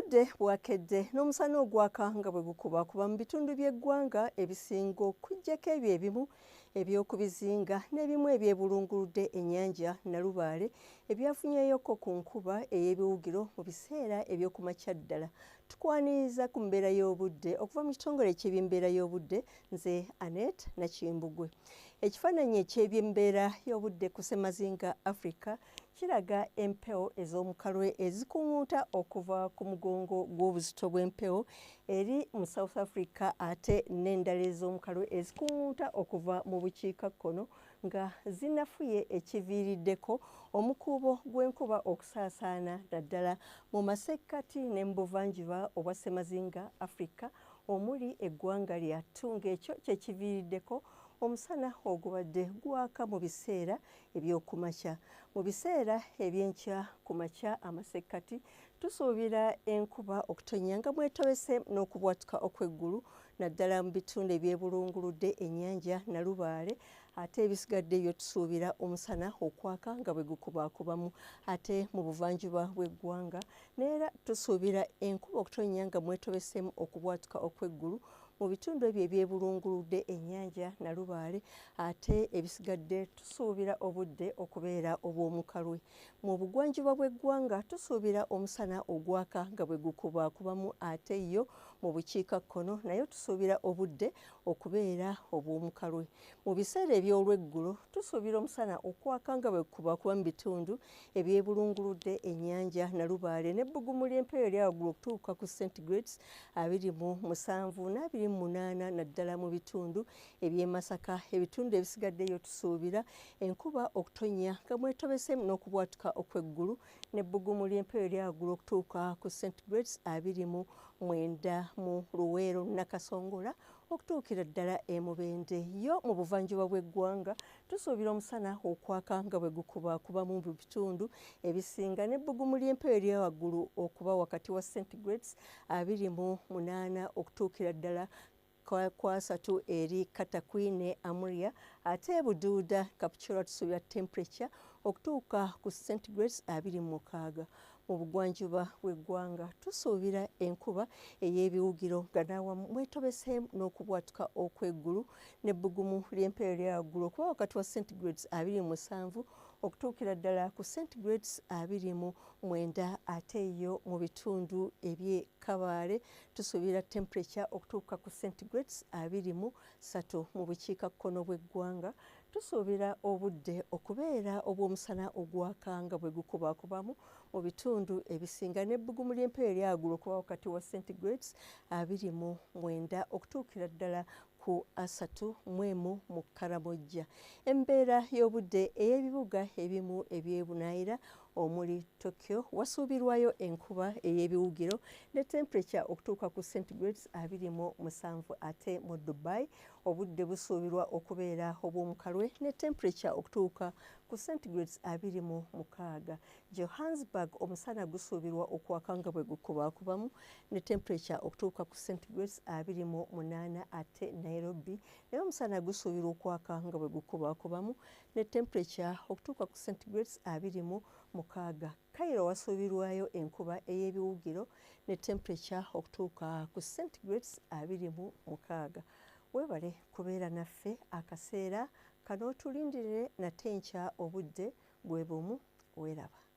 Obudde bwakedde n'omusana ogwaka nga bwe gukubakuba mu bitundu by'eggwanga ebisinga, okuggyako ebyo ebimu eby'okubizinga n'ebimu ebyebulunguludde ennyanja Nalubaale ebyafunyeyoko ku nkuba ey'ebiwugiro mu biseera eby'okumakya ddala. Tukwaniriza ku mbeera y'obudde okuva mu kitongole eky'ebyembeera y'obudde, nze Annette Nakimbugwe. Ekifaananyi eky'ebyembeera y'obudde ku Ssemazinga Africa kiraga empewo ez'omukalwe ezikuŋŋunta okuva ku mugongo gw'obuzito bw'empewo eri mu South Africa, ate n'endala ez'omukalwe ezikuŋŋunta okuva mu bukiikakkono nga zinafuye, ekiviiriddeko omukuubo gw'enkuba okusaasaana naddala mu masekkati ne mu buvanjuba obwa Ssemazinga Africa omuli eggwanga lyattu, ng'ekyo kye kiviiriddeko omusana ogubadde gwaka mu biseera ebyokumakya. Mu biseera ebyenkya ku makya amasekkati tusuubira enkuba okutonnya nga mwetobese n'okubwatuka okw'eggulu naddala mu bitundu ebyebulunguludde ennyanja Nalubaale, ate ebisigadde byo tusuubira omusana okwaka nga bwe gukubaakubamu. Ate mu buvanjuba bw'eggwanga neera tusuubira enkuba okutonnya nga mwetobeseemu okubwatuka okw'eggulu mu bitundu ebyo ebyebulunguludde ennyanja Nalubaale, ate ebisigadde tusuubira obudde okubeera obw'omukalwe. Mu bugwanjuba bw'eggwanga tusuubira omusana ogwaka nga bwe gukubaakubamu, ate yo mu bukiikakkono nayo tusuubira obudde okubeera obw'omukalwe. Mu biseera eby'olweggulo tusuubira omusana okwaka nga bwe gukubaakuba mu bitundu ebyebulunguludde ennyanja Nalubaale, n'ebbugumu ly'empewo erya waggulu okutuuka ku centigrades 27 n' 28 naddala mu bitundu eby'e Masaka. Ebitundu ebisigaddeyo tusuubira enkuba okutonnya nga mwetobeseemu n'okubwatuka okw'eggulu n'ebbugumu ly'empewo erya waggulu okutuuka ku centigrades 29 mu Luweero, Nakasongola okutuukira ddala e Mubende. Yo mu buvanjuba bw'eggwanga tusuubira omusana okwaka nga bwe gukubaakuba mu bitundu ebisinga n'ebbugumu ly'empewo erya waggulu okuba wakati wa centigrades 28 okutuukira ddala kwasatu eri Katakwi ne Amuria. Ate Buduuda, Kapchorwa tusuubira temperature okutuuka ku centigrades 26. Mu bugwanjuba bw'eggwanga tusuubira enkuba ey'ebiwugiro nga n'awamu mwetobeseemu n'okubwatuka okw'eggulu n'ebbugumu ly'empewo erya waggulu okuba wakati wa centigrades 27 okutuukira ddala ku centigrades 29. Ate yo mu bitundu eby'e Kabaale tusuubira temperature okutuuka ku centigrades 23. Mu bukiikakkono bw'eggwanga tusuubira obudde okubeera obw'omusana ogwaka nga bwe gukubaakubamu mu bitundu ebisinga n'ebbugumu ly'empewo erya waggulu okuba wakati wa centigrades 29 okutuukira ddala ku 31 mu Karamojja. Embeera y'obudde ey'ebibuga ebimu eby'ebunaayira omuli Tokyo wasuubirwayo enkuba ey'ebiwugiro ne temperature okutuuka ku centigrades 27. Ate mu Dubai obudde busuubirwa okubeera obw'omukalwe ne temperature okutuuka ku centigrades 26. Johannesburg omusana gusuubirwa okwaka nga bwe gukubaakubamu ne temperature okutuuka ku centigrades 28. Ate Nairobi naye omusana gusuubirwa okwaka nga bwe gukubaakubamu ne temperature okutuuka ku centigrades 26. Cairo wasuubirwayo enkuba ey'ebiwugiro ne temperature okutuuka ku centigrades 26. Weebale kubeera naffe akaseera kano, tulindirire nate enkya obudde bwe bumu. Weeraba.